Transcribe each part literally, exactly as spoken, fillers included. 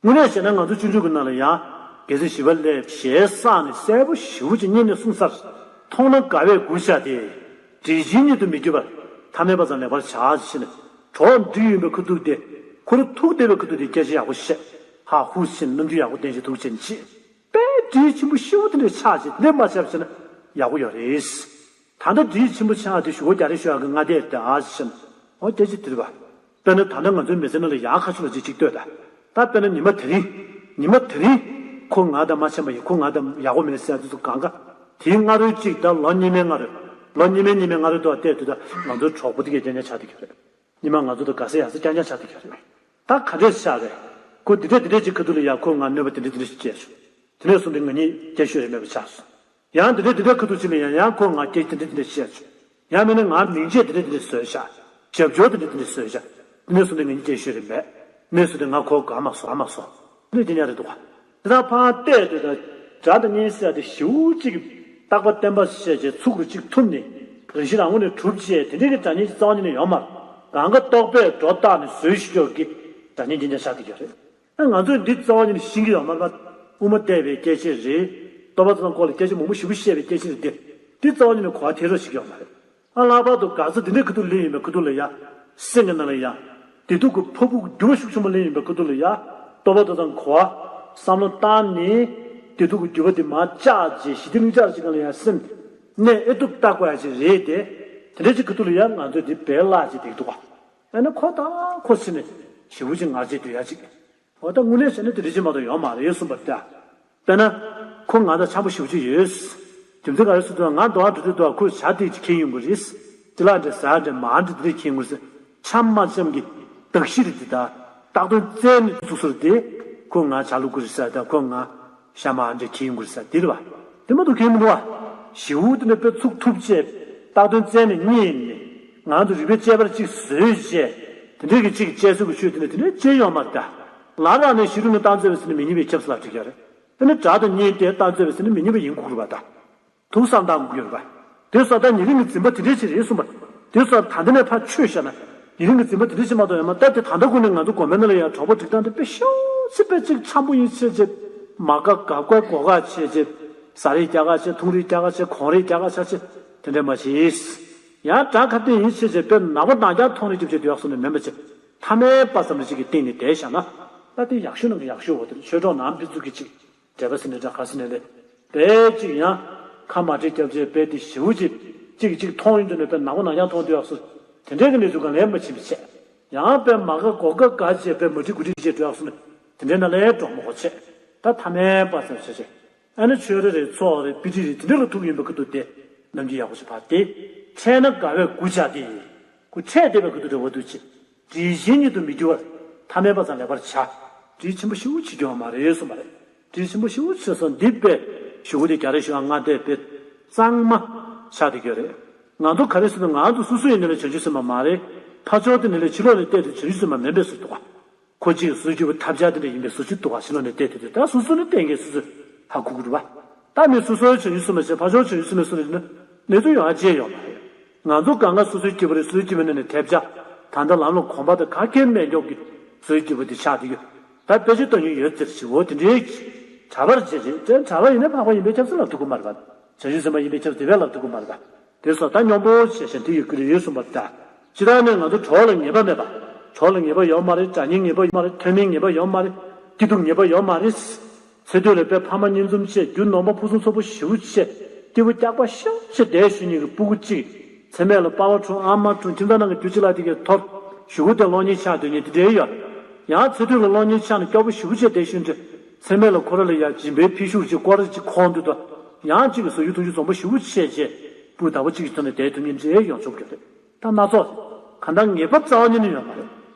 དངོས་གནས་བྱས་ན་ང་ཚོ་སྤྱོད་འཇུག་གི་ནང་ལ་ཡང་། རྒྱལ་སྲས་ཞི་བ་ལྷས་ཞལ་བསངས་ནས་གསལ་པོ་ཞེ་པོ་ཅིག་བསྙེན་ནས་གསུངས་ཚར། མཐོང་ན་དགའ་བས་མགུ་བྱ་སྟེ། འབྲས་ཆན་ཉིད་དུ་མི་འགྱུར་བར། ཐ་མལ་པ་ཙམ་ལེགས་པར་བྱ་ཞེས་ནས། གྲོགས་འགྲིག་ཡིན་པའི་ཁུ་ཐུག་སྟེ། ཁོ་རང་ཐུག་བསྡད་པའི་ཁུ་ཐུག་དེ་སྐད་ཆ་ཡག་པོ་བཤད། ཧ་ཧུ་ཞེས་རྣམ་འགྱུར་ཡག་པོ་བསྟན་ཞིང་ཐུགས་རྗེ་ཆེ། དཔེ་འབྲས་ཆེན་པོ་ཤོས་དེ་འདྲ་ཆགས་ཤིག་དེ་མ་ཆགས་ཤིག་ན་ཡག་པོ་ཡོད་རེད། ད་ལྟ་འབྲས་ཆེན་པོ་ཆགས་དེ་ཞུ་བོ་རྒྱ་རེ་ཞུ་ཡག་གི་ང་དེ་དེ་ཨ་ཞིག་ཨོ་སྐད་ཆ་དེ་རེད་པ། དཔེར་ན་ད་ལྟ་ང་ཚོའི་མི་ཚེ་ནང་ལ་ཡག་ཁ་ཤོ་ལ་ཅིག་ཅིག་ལྟོས་ད། ད་དཔེར་ན་ཉི་མ་དེ་རིང་། ཉི་མ་དེ་རིང་། ཁོ་ང་དང་མ་ཆེན་པ་ཡིན། ཁོ་ང་དང་ཡག་པོ་མེད་ཟེར་ཡག་དེ་ཚོ་གང་ག་དེའི་སྔ་རོལ་གཅིག་ད་ལོ་གཉིས་མའི་སྔ་རོལ། ལོ་གཉིས་མའི་གཉིས་མའི་སྔ་རོལ་དུ་བལྟས་དུས་ད་ང་ཚོའི་གྲོགས་པོ་དེ་གའི་རྐྱང་རྐྱང་ཆགས་བསྡད་ཀྱི་རེད། ཉི་མ་ང་ཚོ་དང་དགའ་ས་ཡག་ས་རྐྱང་རྐྱང་ཆགས་བསྡད་ཀྱི་རེད། ད་ག་འདྲས་ཆགས་རེད། ཁོ་འདི་འདྲས་འདི་འདྲས་ཅིག་ཁ་ཐུག་ལ་ཡ་ཁོ་ང་གནོད་པ་འདི་འདྲས་འདི་འདྲས་ཅིག་བྱས་སོང་། དེ་ནས་བཟུང་སྟེ་ང་གཉིས་སྐྱེ་ཤོས་རེ་མེད་པ་ཆགས་སོང་། ཡང་འདི་འདྲས་འདི་འདྲས་ཁ་ཐུག་ཅིག་ལ་ཡ་ཡང་ཁོ་ང་སྐྱེ་འདི་འདྲས་འདི་འདྲས་བཤད་བྱུང་། ཡང་མིན་ན་ང་མིང་ཆད་འདི་འདྲས་འདི་འདྲས་བཟོས་བཞག་རྒྱབ་སྐྱོར་འདི་འདྲས་འདི་འདྲས་བཟོས་བཞག་དེ་ནས་བཟུང་སྟེ་ང་གཉིས་སྐྱེ་ཤོས་རེ་མེད། དེ་ནས་བཟུང་སྟེ་ང་ཁོ་དགའ་མ་སོང་ཨ་མ་སོང་། འདི་འདྲས་དེ་ཉག་རེད་འདུག་ག་དེ་དག་ཕར་བལྟས་དུས་ད། དགྲ་དང་གཉེན་ཟེར་ཡ་དེ་ཞེ་པོ་ཅིག་རྟག་པ་བརྟན་པ་བཤད་བྱས་ཚུགས་རུ་གཅིག་ཐུབ་ནས་རང་བཞིན་རང་ངོས་ནས་གྲུབ་བྱས་དེ་འདྲས་ཀྱི་དགྲ་གཉེན་ཅིག་རྩ་བ་ཉིད་ནས་ཡོད་མ་རེད། གང་ག་རྟོག་པས་སྒྲོ་བཏགས་ནས་བཟོས་ཤིག་ཀྱོག་གི་དགྲ་གཉེན་ཅན་ཅན་ཆགས་བསྡད་ཀྱི་རེད། ཨ་ང་ཚོས་འདི་རྩ་བ་ཉིད་ནས་ཤེས་ཀྱི་ཡོད་མ་རེད་པ། དབུ་མ་བལྟས་པའི་སྐད་ཆ་རེད། རྟོགས་པ་ཙམ་སྐོར་ལ་སྐད་ཆ་མང་པོ་ཞེ་པོ་བཤད་པའི་སྐད་ཆ་རེད་དེ། འདི་རྩ་བ་ཉིད་ནས་གོ་བ་ཐེབས་རོགས་བྱེད་ཀྱི་ཡོད་མ་རེད། ཨ་ལྷག་པར་དུ་ག་ཚོད་འདི་འདྲའི་ཁ་ཐུག་ལེན་ཡིན་པའི་ཁ་ཐུག་ལ་ཡ། སེམས་ཀྱི་ནང་ལ་ཡ། བདེ་སྡུག་གི་ཕ་བུ་འགྱུར་བ་ཤུགས་ཆེན་པོ་ལེན་ཡིན་པའི་ཁ་ཐུག་ལ་ཡ། རྟོགས་པ་དེ་དང་གོ་བ། བསམ་བློ་བཏང་ནས། བདེ་སྡུག་གི་འགྱུར་བ་དེ་མར་བཅག་བྱས་ཞི་བདེ་གླིང་ཆགས་ཅིག་སྒང་ལ་ཡ་སེམས། གནས་ཨེ་ཐུབ་བལྟ་དགོས་ཡ་ཅིག་རེད་དེ། དེ་འདྲ་ཅིག་ཁ་ཐུག་ལ་ཡ་ང་ཚོས་འདི་བེད་ལག་ཅིག་འདེགས་འདུག་ག་ཨ་ནི་ཁོ་དང་ཁོ་ཕྱིན་ནས་ཞེ་པོ་ཅིག་ངར་བྱེད་སྡོད་ཡ་ཅིག་འོ་ད་དངོས་གནས་བྱས་ན་དེ་འདྲ་ཅིག་མ་གཏོགས་ཡོད་མ་རེད་གསུངས་པ་རེད་ད། དཔེར་ན། ཁོ་ང་དང་འཆམ་པོ་ཞེ་པོ་ཅིག་ཡོད། རྒྱུ་མཚན་ག་རེ་ཟེར་དུས་ང་འདུག་ཨ་འགྲོ་དུས་འདུག་ཨ་ཁོས་ཇ་དེ་ཅིག་ཁྱེར་ཡོང་གི་རེད། ཅི་ལག་འདྲ་ཟ་འདྲ་མར་འདྲ་དེ་འདྲ་ཁྱེར་ཡོང་གི་རེད། འཆམ་མ་འཆམ་གྱི་གདགས་གཞི་རེད་དེ་ད། བཏགས་དོན་བཙལ་ནས་ཚུགས་སོ་རེད་དེ། ཁོས་ང་ཇ་བླུག་གི་རེད་ཟེར་ད་ཁོས་ང་ཇ་མར་འདྲ་ཁྱེར་ཡོང་གི་རེད་ཟེར་དེ་རེད་བ། དེ་མ་གཏོགས་ཁྱེར་མི་འདུག་ཨ། ཞེ་པོ་དེ་འདྲ་དཔེ་ཚུགས་ཐུབ་བྱས། བཏགས་དོན་བཙལ་ནས་རྙེད་ནས། ང་ཚོ་རིག་པའི་དཔྱད་པ་ཅིག་བཟོས་བྱས། དེ་འདྲ་གི་ཅིག་དཔྱད་བཟོད་ཀྱི་ཆོས་དེ་འདྲ་དེ་འདྲ་ཅི་ཡོད་མ་རེད་ད། ལ་རག་ནས་ཤི་རུ་ནས་བཏང་རྩོད་པའི་ཟེར་ནས་མི་རྙེད་པའི་ཁྱབ་སུ་ལ་བྲིས་ཀྱི་རེད། དེ་ནི་དགྲ་དང་གཉེན་དེ་བཏང་རྩོད་པའི་ཟེར་ནས་མི་རྙེད་པ་ཡིན་དགོས་རེད་པ་ད། ཐུགས་བསམ་བཏང་དགོས་ཀྱི་རེད་པ། དེ་སོགས་ད་ཉེ་རིང་གི་འཛིན་པ་དེ་འདྲས་ཅིག་རེད་གསུངས་པ། དེ་སོགས་ད་འདི་ནས་ཕར་ཆོས་བཤད་ན། ཉེ་རིང་གི་འཛིན་པ་དེ་འདྲས་ཅིག་མ་གཏོགས་ཡང་མ་ད་དེ་ད་ལྟ་ཁོ་ནས་ང་ཚོ་དགོན་པའི་ནང་ལ་ཡང་གྲོགས་པོ་སྒྲིག་སྟངས་དེ་དཔེ་ཤོག་ཅིག་དཔེ་ཅིག་འཆམ་པོ་ཡིན་ཆེ་ཆེ། མ་དགའ་དགའ་དགའ་དགོད་དགའ་ཆེ་ཆེ། ཟ་རེས་རྒྱག་དགའ་ཆེ། འཐུང་རེས་རྒྱག་དགའ་ཆེ། གོན་རེས་རྒྱག་དགའ་ཆེ་ཆེ། དེ་འདྲས་མ་བྱེད། ཡང་དགྲ་ཁ་གཏད་ཡིན་ཆེ་ཆེ་དཔེ་ནག་པོ་ནག་རྐྱང་མཐོང་རེས་རྒྱབ་བྱེད་དུ་ཡག་སོང་ནས་མེད་པ་བྱེད། ཐ་མལ་པ་ཙམ་རེ་ཅིག་གི་སྟེང་ནས་བསྡད་བཞག་ན། ད་དེ་ཡག་ཤོས་ནང་གི་ཡག་ཤོས་འོ་དེ་ཆོས་གྲོགས་ནང་ཕན་ཚུན་གྱི་ཅིག་འབྲེལ་བ་ཟེར་ནས་འདྲ་ག་ཟེར་ནས་རེད། དཔེ་གཅིག་ཡང་ཁ་མ་བྲལ་སྐྱབས་རྗེ་དཔེ་དེ་ཞེ་པོ་ཅིག་གཅིག་གཅིག་མཐོང་ཡོང་དུས་ནས་དཔེ་ནག་པོ་ནག་རྐྱང་མཐོང་དུས་ཡག་སོ། དེ་འདྲའི་གི་གནས་ཚུལ་གང་ལས་མ་ཕྱིན་པ་བྱས། ཡང་དཔེ་མ་དགའ་དགོད་དགའ་དགའ་བྱས་དཔེ་མ་འགྲིག་དགུ་འགྲིག་བྱས་འགྲོ་ཡག་སོ་ནས་དེ་འདྲའི་ནང་ལས་གྲོགས་མོ་གོ་བྱས། ད་ཐ་མལ་པ་ཙམ་བྱས་བྱས། ཨ་ནི་ཆོས་ར་རེད་ཚོགས་རེད་པི་ཏི་རེད་དེ་འདྲ་ལ་ཐུག་ཡིན་པའི་ཁུ་ཐུག་དེ་ནམ་རྒྱུན་ཡག་པོ་ཞིག་བར་དེ། འཕྲད་ན་དགའ་བས་མགུ་བྱ་སྟེ། ཁོ་འཕྲད་བསྡད་པའི་ཁུ་ཐུག་འདྲ་བོ་འདུག་ཅེས། འབྲས་ཆན་ཉིད་དུ་མི་འགྱུར་བར། ཐ་མལ་པ་ཙམ་ལེགས་པར་བྱ། འབྲས་ཆེན་པོ་ཞེ་པོ་ཅིག་ཡོད་མ་རེད་གསུངས་པ་རེད། འབྲས་ཆེན་པོ་ཞེ་པོ་ཅིག་སོང་འདི་དཔེ། ཞུ་གུ་དེ་རྒྱ་རེ་ཞུ་ཨ་ང་དེ་དཔེ། གཙང་མ། ཆགས་བསྡད་ཀྱི་རེད། ང་ཚོ་ག་རེ་ཟེར་ན་ང་ཚོ་སོ་སོ་ཡིན་ནའི་བྱང་ཆུབ་སེམས་དཔའ་མ་རེད། ཕར་ཕྱོགས་དེ་ནི་ལས་ཕྱི་ལོགས་ནས་བལྟས་ཏེ་བྱང་ཆུབ་སེམས་དཔའ་མིན་པའི་བཟོ་འདུག་ག་ཁོ་གཅིག་སོ་སོའི་སྐྱེ་བོ་ཐབས་ཆག་དེ་འདྲ་ཡིན་པའི་བཟོ་བཅོས་འདུག་ག་ཕྱི་ལོགས་ནས་བལྟས་ཏེ་དེ་ད་སོ་སོ་ནི་གཏན་འཁེལ་སོ་སོས་ཧ་གོ་གི་རེད་པ། ད་མི་སོ་སོའི་བྱང་ཆུབ་སེམས་དཔའ་བྱས་ཕར་ཕྱོགས་བྱང་ཆུབ་སེམས་དཔའ་སུ་རེད་ན་གནས་ཚུལ་ཡོང་ཡ་ཅི་ཡོད་མ་རེད། ང་ཚོ་གང་ག་སོ་སོའི་སྐྱེ་བོ་རེད། སོ་སོའི་སྐྱེ་བོའི་ནང་ནས་ཐེབས་ཆག་ད་ལྟ་ལམ་ལ་གོམས་པ་དང་ག་གེ་མེད་མགྱོགས་ཀྱི་སོ་སོའི་སྐྱེ་བོ་དེ་ཆགས་བསྡད་ཡོད། ད་དཔེ་ཆ་ལྟ་མྱོང་ཡོད་ཟེར་ཞིག་འོ་དེ་འདྲའི་གྲྭ་པར་བྱས་རེད་དེ་གྲྭ་པ་ཡིན་ན་འཕགས་པ་ཡིན་པའི་ཁྱབ་ཚུལ་ལབ་ཐུབ་ཀྱི་མ་རེད་པ། བྱང་ཆུབ་སེམས་དཔའ་ཡིན་པའི་ཁྱབ་ཚུལ་དེ་བས་ལབ་ཐུབ་ཀྱི་མ་རེད་པ། དེ་སོགས་ད་སྙོམས་པོ་བྱས་ཤིང་དེ་ཡི་ཀུན་ཡོད་གསུངས་པ་ལྟར། སྤྱིར་བཏང་ནས་ང་ཚོ་གྲོགས་ལ་ངེས་པ་མེད་པ། གྲོགས་ལ་ངེས་པ་ཡོད་མ་རེད། དགྲ་གཉེན་ངེས་པ་ཡོད་མ་རེད། མཐུན་མིན་ངེས་པ་ཡོད་མ་རེད། སྐྱིད་སྡུག་ངེས་པ་ཡོད་མ་རེད། ཚེ་སྟོད་ལ་དཔེ་ཕ་མ་གཉིས་འཛོམས་བྱས་རྒྱུ་ནོར་མ་ཕུན་སུམ་ཚོགས་པོ་ཞེ་པོ་བྱས་སྐྱིད་པོ་སྐྱག་པ་ཤོར་བྱས་བསྡད་ཞུ་ཉིན་གྱི་སྤུ་གུ་གཅིག་མཚན་མེད་ལ་པ་ཕ་འཁྲུངས་ཨ་མ་འཁྲུངས་ཁྱིམ་ཚང་ནང་གི་རྒྱུ་ཅི་ལ་དེ་གས་ཐོར་ཞུ་གུ་དེ་གློག་བརྙན་ཆགས་སྡོད་ཉིན་དེ་འདྲའི་ཡོད། ཡང་ཚེ་སྟོད་ལ་གློག་བརྙན་ཆགས་ནས་སྐྱོ་པོ་ཞེ་པོ་བྱས་བསྡད་ཞུ་འདྲ་མཚན་མེད་ལ་ཁོ་ར་ལ་ཡ་སྦྱིན་པའི་ཕི་ཤུགས་ཅིག་སྐོར་ར་ཅིག་ཁོང་དུ་དོ་ཡང་གཅིག་གི་བཟོ་རྒྱུ་འཐུང་རྒྱུ་བཟང་པོ་ཞེ་པོ་བྱས་བྱས་སྤུ་བདག་པོ་གཅིག་གི་ཐོག་ནས་བསྡད་ཐུབ་ཉིན་འདྲའི་ཡོང་ཆོག་གི་རེད། ད་སྣ་ཚོགས། གང་ལྟར་ངེས་པ་རྩ་བ་ཉིད་ནས་ཡོད་མ་རེད།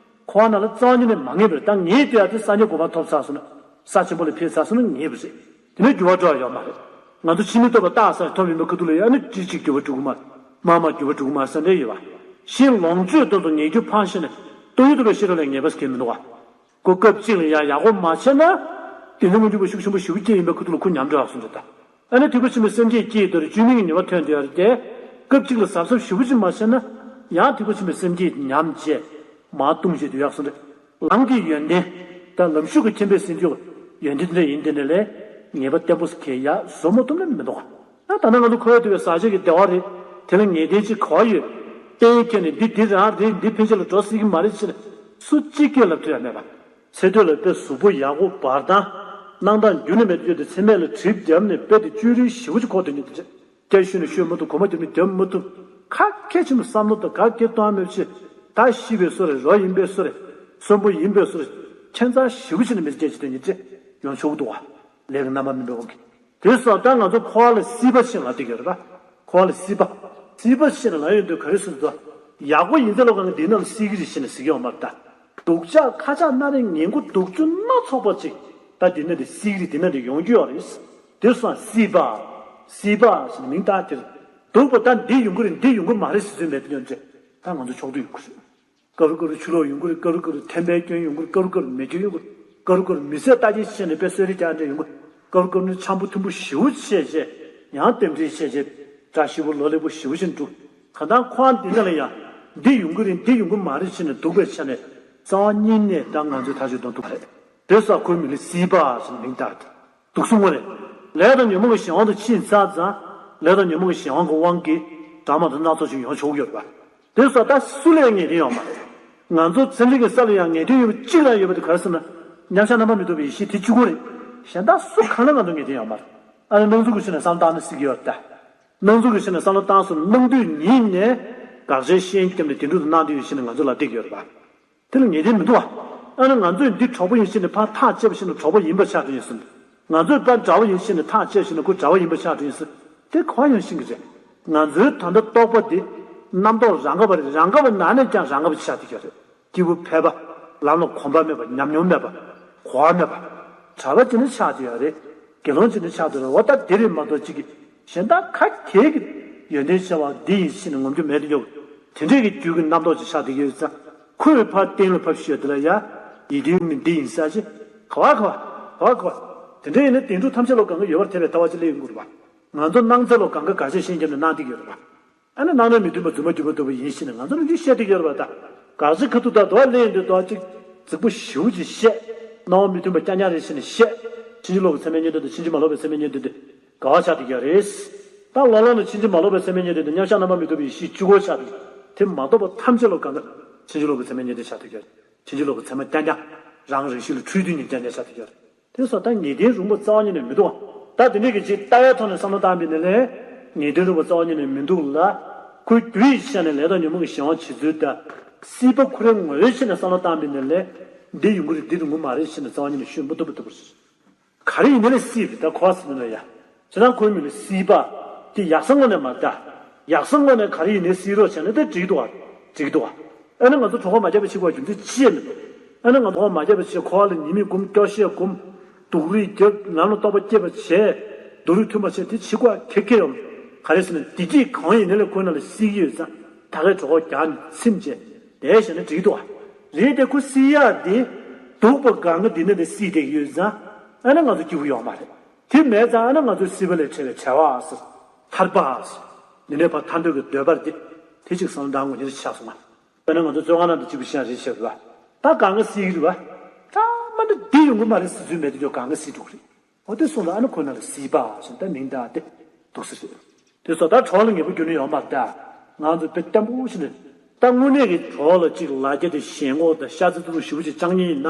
འཁོར་བ་ནང་ལ་རྩ་བ་ཉིད་ནས་མ་ངེས་པ་རེད། ད་ངེས་དེ་ཡ་དེ་སངས་རྒྱས་གོ་འཕང་ཐོབ་ཚར་སོང་ན། ས་ཆེན་པོ་ལ་ཕེབས་ཚར་སོང་ན་ངེས་པ་རེད། དེ་ནས་འགྱུར་བ་འགྲོ་ཡ་ཡོད་མ་རེད། ང་ཚོ་ཕྱི་མི་ཐོབ་པ་རྟགས་གསལ་ཐོབ་ཡིན་པའི་ཁ་ཐུག་ལ་ཡ་ནི་ཅི་ཅིག་འགྱུར་བ་འགྲོ་གི་མ་རེད། མ་མ་འགྱུར་བ་འགྲོ་གི་མ་རེད་བསམ་འདྲ་ཡོད་པ། ཕྱིའི་ལོངས་སྤྱོད་དོན་དུ་ངེས་རྒྱུ་ཕངས་ཤེས་ནས་གཏོང་ཡུལ་དུ་བའི་ཤེས་རབ་ལ་ངེས་པ་ཟེར་མཁན་མི་འདུག་ག་ཁོ་སྐབས་གཅིག་ལ་ཡ་ཡག་པོ་མ་བྱས་ན། དེ་ནི་མངོན་གྱུར་པ་ཤུགས་ཆེན་པོ་ཞེ་པོ་སྐྱེས་ཡིན་པའི་ཁ་ཐུག་ལ་ཁོ་ཉམས་འགྲོ་ཡག་སོང་འདྲ་ད། ཨ་ནི་ཐེག་པ་ཆེན་པོའི་སེམས་བསྐྱེད་སྐྱེས་དོར་བཅོས་མིན་གྱི་ནུས་པ་ཐོན་དུ་ཡར་བསྡད། སྐབས་གཅིག་ལ་གཟབ་གཟབ་ཞེ་པོ་ཅིག་མ་བྱས་ན། ཡང་ཐེག་པ་ཆེན་པོའི་སེམས་བསྐྱེད་ཉམས་བྱས། མར་ལྟུང་བྱེད་དུ་ཡག་སོང་རེད། ལམ་གྱི་ཡོན་ཏན། ད་ལམ་ཞུགས་ཀྱི་ཁྱིམ་པའི་སེམས་ཅན་ཡོན་ཏན་འདྲ་ཡིན་དེ་ནས་ལས་ངེས་པ་བརྟན་པོ་ཁེལ་ཡ་བཟོ་མ་ཐུབ་ན་མི་འདུག་ད་ད་ནང་ང་ཚོ་འཁོར་བ་དུ་བའི་ཟག་བཅས་ཀྱི་བདེ་བ་རེད། དེ་ལ་ངེས་གཏན་ཅིག་ག་བ་ཡོད། གཏན་ཁེལ་ནས་འདི་འདི་རང་རེད། འདི་ཕན་ཆད་ལ་འགྲོ་སྲིད་ཀྱི་མ་རེད་ཟེར་ནས་སུ་གཅིག་སྐད་ལབ་ཐུབ་ཡ་མེད་པ། ཚེ་སྟོད་ལ་དཔེ་གཟུགས་པོ་ཡག་པོ་འབར་ཐང་། སྣང་དག་རྒྱུན་ནས་མེད་དུ་གྱུར་ཏེ་ཚེ་སྨད་ལ་གྲིབ་བརྒྱབ་ནས་དཔེ་དེ་བཅུད་རིལ་ཞེ་པོ་ཅིག་ཁོག་དེ་ནས་དེ་རེད། སྐྱ་ཤོད་ནས་ཤོད་མ་ཐུབ། གོ་མ་བརྒྱབ་ནས་བརྒྱབ་མ་ཐུབ། ཁ་སྐད་ཆེན་པོ་བསམ་བློ་དང་ག་སྐད་གཏོང་མེད་ཅེས། ད་ཤི་བའི་བཟོ་རེད། རོ་ཡིན་པའི་བཟོ་རེད། གསོན་པོ་ཡིན་པའི་བཟོ་རེད། ཁྱད་མཚར་ཞེ་པོ་ཅིག་ནས་མི་སྐད་ཅིག་དེ་ཉིད་ཅེས་ཡོང་ཆོག་གི་འདུག་བ། ལས་ཀྱི་རྣམ་པ་མི་འདྲ་བ་གི། དེ་སོགས་ད་ང་ཚོ་འཁོར་བ་ལ་སྲིད་པ་ཕྱིན་ལ་དེ་ག་རེད་པ། འཁོར་བ་ལ་སྲིད་པ། སྲིད་པ་ཕྱིན་ལ་ཡོད་དུས་ག་རེ་ཟེར་དུས། ཡག་པོ་ཡིན་ཚེ་ལོ་གང་འདི་ནང་སྲིད་ཀྱི་རེད་ཟེར་ནས་ཟེར་གྱི་ཡོད་མ་རེད་ད། སྡུག་ཅག་ཁ་ཅག་སྣ་རེ་ངན་པོ་སྡུག་ཚུལ་སྣ་ཚོགས་པ་ཅིག་ད་འདི་ནང་འདི་སྲིད་ཀྱི་རེད། འདི་ནང་འདི་ཡོང་རྒྱུ་ཡོད་རེད། དེ་སོང་སྲིད་པ། སྲིད་པ་ཟེར་ནས་མིང་བཏགས་དེར། སྡུག་པ་ད་འདི་ཡོང་གི་རེད། འདི་ཡོང་གི་མ་རེད་ཟེར་ཚུལ་མེད་དུ་ཡོང་ཚེ་ད་ང་ཚོ་ཕྱོགས་བསྡུས་ཡོང་གི་རེད། སྐབས་རེ་སྐབས་རེ་ཆུ་ལོག་ཡོང་གི་རེད། སྐབས་རེ་སྐབས་རེ་ཐན་པའི་སྐྱོན་ཡོང་གི་རེད། སྐབས་རེ་སྐབས་རེ་མེ་སྐྱོན་ཡོང་གི་རེད། སྐབས་རེ་སྐབས་རེ་མི་ཚེ་ལྟ་ཅི་བྱས་ནས་དཔེ་གསོད་རེས་རྒྱག་འདྲ་ཡོང་གི་རེད། སྐབས་རེ་སྐབས་རེ་འཆམ་པོ་མཐུན་པོ་ཞེ་པོ་བྱས་བྱས་ཡང་རྟེན་འབྲེལ་བྱས་བྱས་བཀྲ་ཤིས་པོ་ལོ་ལེགས་པོ་ཞེ་པོ་ཞིག་འགྲུབ། གང་ལྟར་ཁོང་འདི་ནང་ལ་ཡང་འདི་ཡོང་གི་རེད། འདི་ཡོང་གི་མ་རེད་བྱས་ནས་སྡུག་པའི་ཆ་ནས་རྩ་བ་ཉིད་ནས་ད་ང་ཚོས་ཐག་གཅོད་གཏོང་ཐུབ་པ་རེད། དེ་སོགས་ཁོའི་མིང་ལ་སྲིད་པ་ཟེར་ནས་མིང་བཏགས་ཏེ། སྡུག་གསུམ་ངོ་ནས། ལས་དང་ཉོན་མོངས་ཀྱི་གཞན་དབང་དུ་ཕྱིན་ཚར་ཙང་། ལས་དང་ཉོན་མོངས་ཀྱི་གཞན་དབང་གི་དབང་གིས་འདྲ་མི་འདྲ་སྣ་ཚོགས་ཤིག་ཡོང་ཆོག་ཡོད་པ། དེ་སོགས་ད་སུ་ལས་ངེས་གཏན་ཡོད་མ་རེད། ང་ཚོ་ཚེ་འདི་གི་ས་ལ་ཡང་ངེས་གཏན་ཡོད་པ་གཅིག་རང་ཡོད་པ་དེ་ག་རེ་ཟེར་ན། མཉམ་གཞག་རྣམ་པ་མི་རྟོག་པའི་ཡེ་ཤེས་དེ་གཅིག་པོ་རེད། གཞན་དག་སུ་གང་ལ་ང་ཚོ་ངེས་གཏན་ཡོད་མ་རེད། ཨ་ནི་སྣང་ཚུལ་གྱི་ཆ་ནས་བསམ་བློ་བཏང་ན་སྲིད་ཀྱི་ཡོད་རེད་ད། སྣང་ཚུལ་གྱི་ཆ་ནས་བསམ་བློ་བཏང་སོང་། སྣང་དུས་ཉིད་ནས་དགག་བྱའི་ཤེས་བརྒྱབ་ནས་དེ་འགྲུབ་ཏུ་གནང་དུས་ཡོད་ཕྱིན་ནས་ང་ཚོ་ལ་བསྡད་ཀྱི་ཡོད་རེད་པ། དེ་ལ་ངེས་གཏན་མི་འདུག་ཨ། ཨ་ནི་ང་ཚོས་འདི་གྲོགས་པོ་ཡིན་ཕྱིན་ནས་ཕར་ཐག་བཅད་པ་ཕྱིན་ན་གྲོགས་པོ་ཡིན་པ་ཆགས་འགྲོ་ཡིན་ཟེར། ང་ཚོས་ཕར་དགྲ་བོ་ཡིན་ཕྱིན་ནས་ཐག་བཅད་ཕྱིན་ན་ཁོ་དགྲ་བོ་ཡིན་པ་ཆགས་འགྲོ་ཡིན་ཟེར། དེ་ག་པར་ཡང་ཤེས་ཀྱི་རེད། ང་ཚོའི་ད་ལྟ་རྟོག་པ་འདི་རྣམ་རྟོག་རང་ག་བ་རེད། རང་ག་བ་ནང་ནས་ཀྱང་རང་ག་བ་ཆགས་བསྡད་ཀྱི་རེད། སྐྱེས་བུ་ཕལ་པ། ལམ་ལ་གོམས་པ་མེད་པ། ཉམས་མྱོང་མེད་པ། གོ་བ་མེད་པ། གྲྭ་པ་ཅིག་ནི་ཆགས་བསྡད་ཡོད་རེད། དགེ་སློང་ཅིག་ནི་ཆགས་བསྡད་ཡོད་རེད། འོ་ད་དེ་རེད་མ་གཏོགས་ཅིག་གི་གཞན་དག་ག་གེ་གི་ཡོན་ཏན་ཆེ་བ་འདི་ཡིན་ཕྱིན་ནས་ངོམ་རྒྱུ་མེད་དུ་ཡོད། དེ་འདྲས་ཀྱི་རྒྱུད་ཀྱི་རྣམ་རྟོག་ཅིག་ཆགས་བསྡད་ཡོད་ཙང་། ཁོས་ཕར་གཏན་ལ་ཕབ་ཤོད་དེ་ལ་ཡ། ཡིད་དུ་མི་འདི་ཡིན་ས་ཅི། ག་བ་ག་བ་ག་བ་ག་བ། དེ་འདྲས་ཡིན་ན་དེ་འགྲུབ་ཐམས་ཅད་ལ་གང་ག་ཡོད་པར་ཐལ་བའི་ལྟ་བ་ཅིག་སླེབས་ཡོང་གི་རེད་པ། ང་ཚོ་སྣང་ཚད་ལ་གང་ག་དགག་བྱའི་ཤེས་བརྒྱབ་ནས་སྣང་བསྡད་ཀྱི་ཡོད་རེད་པ། ཨ་ནི་སྣང་རུང་མི་མཐུན་པ་རྫུན་མ་འགྱུར་བ་ལྟ་བུ་ཡིན་ཕྱིན་ནས་ང་ཚོ་ནི་འདི་བཤད་བསྡད་ཀྱི་ཡོད་རེད་པ། ད་ག་ཚོད་ཁ་ཐུག་ད་དོ་ལེན་འདི་དོ་ཅིག་རྫིག་པོ་ཞེ་པོ་ཅིག་བཤད། སྣང་བ་མི་མཐུན་པ་རྐྱང་རྐྱང་རེད་ཟེར་ནས་བཤད། ཕྱིན་ཅི་ལོག་གི་ཚད་མའི་རྙེད་དོན་དང་ཕྱིན་ཅི་མ་ལོག་པའི་ཚད་མའི་རྙེད་དོན་དེ་འགལ་བ་ཆགས་བསྡད་ཀྱི་རེད། ད་ལོ་ལོ་ནས་ཕྱིན་ཅི་མ་ལོག་པའི་ཚད་མའི་རྙེད་དོན་དེ་མཉམ་གཞག་རྣམ་པ་མི་རྟོག་པའི་ཡེ་ཤེས་གཅིག་པོ་ཆགས་བསྡད། དེ་མ་གཏོགས་པ་ཐམས་ཅད་ལ་གང་ག་ཕྱིན་ཅི་ལོག་གི་ཚད་མའི་རྙེད་དོན་ཆགས་བསྡད་ཀྱི་རེད། ཕྱིན་ཅི་ལོག་གི་ཚད་མ་རྐྱང་རྐྱང་། རང་རང་བཞིན་ལ་འཁྲུལ་རྒྱུ་ཉིད་རྐྱང་རྐྱང་ཆགས་བསྡད་ཀྱི་རེད། དེ་སོགས་ད་ངེས་གཏན་རུང་པོ་རྩ་བ་ཉིད་ནས་མི་འདུག་ད་དེ་འདྲས་ཀྱི་ཅིག་ལྟ་བའི་ཐོག་ནས་བསམ་བློ་བཏང་པ་ཡིན་ན་ལས། ངེས་གཏན་རུང་པོ་རྩ་བ་ཉིད་ནས་མི་འདུག་ལ། ཁོའི་རྒྱུ་ཡི་ཆ་ནས་ལས་དང་ཉོན་མོངས་ཀྱི་གཞན་དབང་བྱེད་ཚུལ་དང་། སྲིད་པ་ཁོ་རའི་ངོ་བོའི་ཆ་ནས་བསམ་བློ་བཏང་པ་ཡིན་ན་ལས། འདི་ཡོང་གི་རེད། འདི་ཡོང་གི་མ་རེད་ཟེར་ནས་རྩ་བ་ཉིད་ནས་ཤོད་མི་ཐུབ་པ་ཐུབ་པ་རེད། ག་རེ་ཡིན་ན་ལས་སྲིད་པ་ད་ཁོ་ཟེར་ན་ལ་ཡ། ཁྱེད་རང་ཁོའི་མིང་ལ་སྲིད་པ། དེ་ཡག་ས་ངོ་ནས་མ་ད། ཡག་ས་ངོ་ནས་ག་རེ་ཡིན་ནའི་སྲིད་རོགས་བྱས་ན་དེ་འགྲིག་འདུག་བ། འགྲིག་འདུག་བ། ཨ་ནི་ང་ཚོ་གྲོགས་པོ་མ་རྒྱབ་པའི་ཕྱི་གོ་རྒྱུ་མཚན་ཅི་ཡང་མི་འདུག་ཨ་ནི་ང་ཚོ་གྲོགས་པོ་མ་རྒྱབ་པའི་ཕྱི་ཁོ་བ་ལ་ཉེས་དམིགས་སྒོམ། སྐྱོ་ཤས་སྒོམ། སྡུག་རུས་རྒྱབ། ལམ་ལ་རྟོག་པ་སྐྱེས་པ་བྱས། སྡུག་རུས་མཐུན་པ་བྱས། དེ་ཕྱི་གོ་གེ་གེ་ཡོང་། ག་རེ་ཟེར་ན་བདེ་སྐྱིད་གང་ཡིན་ནའི་ལས་ཁོ་ན་ལ་སྲིད་ཀྱི་ཡོད་ཙང་། ད་གའི་གྲོགས་པོ་རྒྱག་ནས་ཚིམ་བྱས་བསྡད་བཞག་ན་འགྲིག་འདུག་བ། རེད་དེ་ཁོ་སྲིད་ཡག་དེ། སྡུག་པ་གང་ག་འདི་ནས་ལས་སྲིད་བསྡད་ཀྱི་ཡོད་ཙང་། ཨ་ནི་ང་ཚོ་སྐྱིད་པོ་ཡོད་མ་རེད། དེ་མེད་ཙང་ཨ་ནི་ང་ཚོའི་སྲིད་པ་ལས་བྲལ་བའི་བྲལ་བ་ཟེར། ཐར་པ་ཟེར། འདི་ནས་ཕར་ཐར་འདོད་ཀྱི་འདོད་པ་རེད་དེ། དེ་ཅིག་བསམ་བློ་གཏོང་དགོས་ནི་རེད་ཆགས་སོང་ང་། དཔེར་ན་ང་ཚོ་བཙོན་ཁང་ནང་དུ་གཅིག་པུ་ཤི་ཡང་རེད་བྱས་པ། ད་གང་ག་སྲིད་ཀྱི་རེད་བ། ད་མ་འདི་འདི་ཡོང་གི་མ་རེད་ཟེར་ཚུལ་མེད་དུ་ཀྱང་གང་ག་སྲིད་འགྲོ་གི་རེད། འོ་དེ་སོང་ཙང་ཨ་ནི་ཁོ་ན་ལ་སྲིད་པ་ཟེར་ད་མིང་བཏགས་ཏེ་འདུག་ས་རེད། དེ་སོང་ད་གྲོགས་ལ་ངེས་པོ་རྒྱུ་ནི་ཡོད་མ་རེད་ད། ང་ཚོ་དཔེ་བརྟན་པོ་ཞིག་ནས། ད་དངོས་གནས་ཀྱི་གྲོགས་ལ་གཅིག་ལ་རྒྱ་དེ་ཞེན་ཁོག་དང་ཤ་ཚ་ཚ་ཞེ་པོ་ཅིག་བཅངས་ཉེན་ཡིན་ན།